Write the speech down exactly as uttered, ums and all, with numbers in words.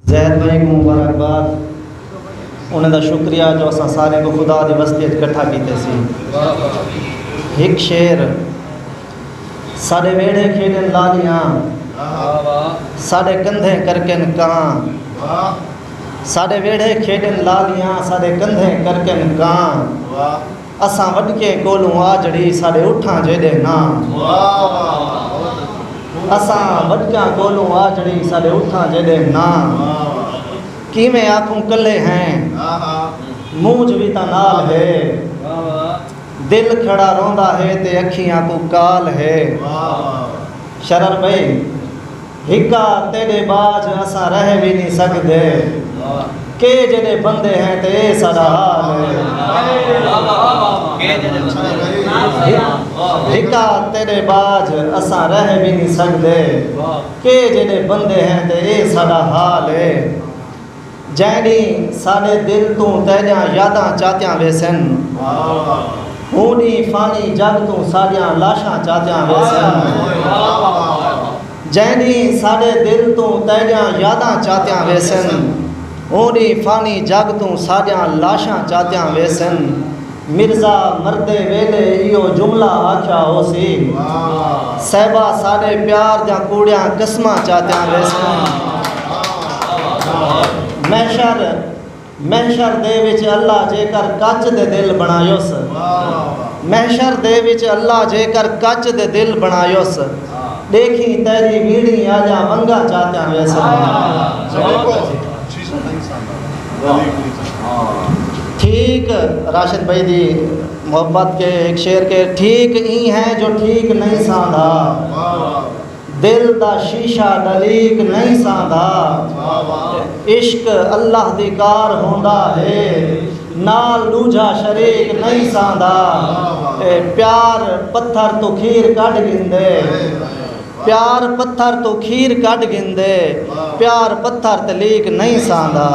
زید بھائی کوں مبارکباد، انہاں دا شکریہ جو اساں سارے کوں خدا دی وستی اچ کٹھا کیتے سی۔ ہک شعر، ساݙے ویڑھے کھیݙن لالیاں، ساݙے کندھیں کرکن کاں، ساݙے ویڑھے کھیݙن لالیاں، ساݙے کندھیں کرکن کاں۔ اساں وݙکیں کولوں آجڑی، ساݙے اٹھاں جیݙے ناں۔ اساں وݙکیاں کولوں آجڑی، ساݙے اٹھاں جیݙے ناں۔ کیویں آکھوں کلھے ہیں، مونجھ وی تاں نال ہے۔ دل کھڑا روندا ہے تے اکھیاں کوں کال ہے۔ شرر بھائی، ہکا تیݙے ٻاجھ اساں رہ وی نی سڳدے۔ کے جیݙے بندے ہیں تے اے ساݙا حال ہے۔ ہکا تیݙے ٻاجھ اساں رہ وی نی سڳدے۔ کے جیݙے بندے ہیں تے اے ساݙا حال ہے۔ جئیں ݙینہہ ساݙے دل توں تیݙیاں یاداں چاتیاں ویسن، اوں ݙینہہ فانی جڳ توں ساݙیاں لاشاں چاتیاں ویسن۔ جئیں ݙینہہ ساݙے دل توں تیݙیاں یاداں چاتیاں ویسن، اوں ݙینہہ فانی جڳ توں ساݙیاں لاشاں چاتیاں ویسن۔ مرزا مردے ویلے ایہو جملہ آکھیا ہوسی، صاحبہ ساݙے پیار دیاں کوڑیاں قسماں چاتیاں ویسن۔ محشر محشر دے وچ اللہ جیکر کچ دے دل بݨایوس، محشر دے وچ اللہ جیکر کچ دے دل بݨایوس، ݙیکھیں تیݙی ویڑھی آلیاں ونگاں چاتیاں ویسن۔ ٹھیک، راشد بھائی دی محبت کے ایک شعر کے، ٹھیک ایں ہے جو ٹھیک نہیں ساندا، دل دا شیشہ ڈلیک نہیں ساندا۔ عشق اللہ دی کار ہوندا ہے، نال ݙوجھا شریک نہیں ساندا۔ اے پیار پتھر توں کھیر کڈھ گھندے، پیار پتھر توں کھیر کڈھ گھندے، پیار پتھر تے لیک نہیں ساندا۔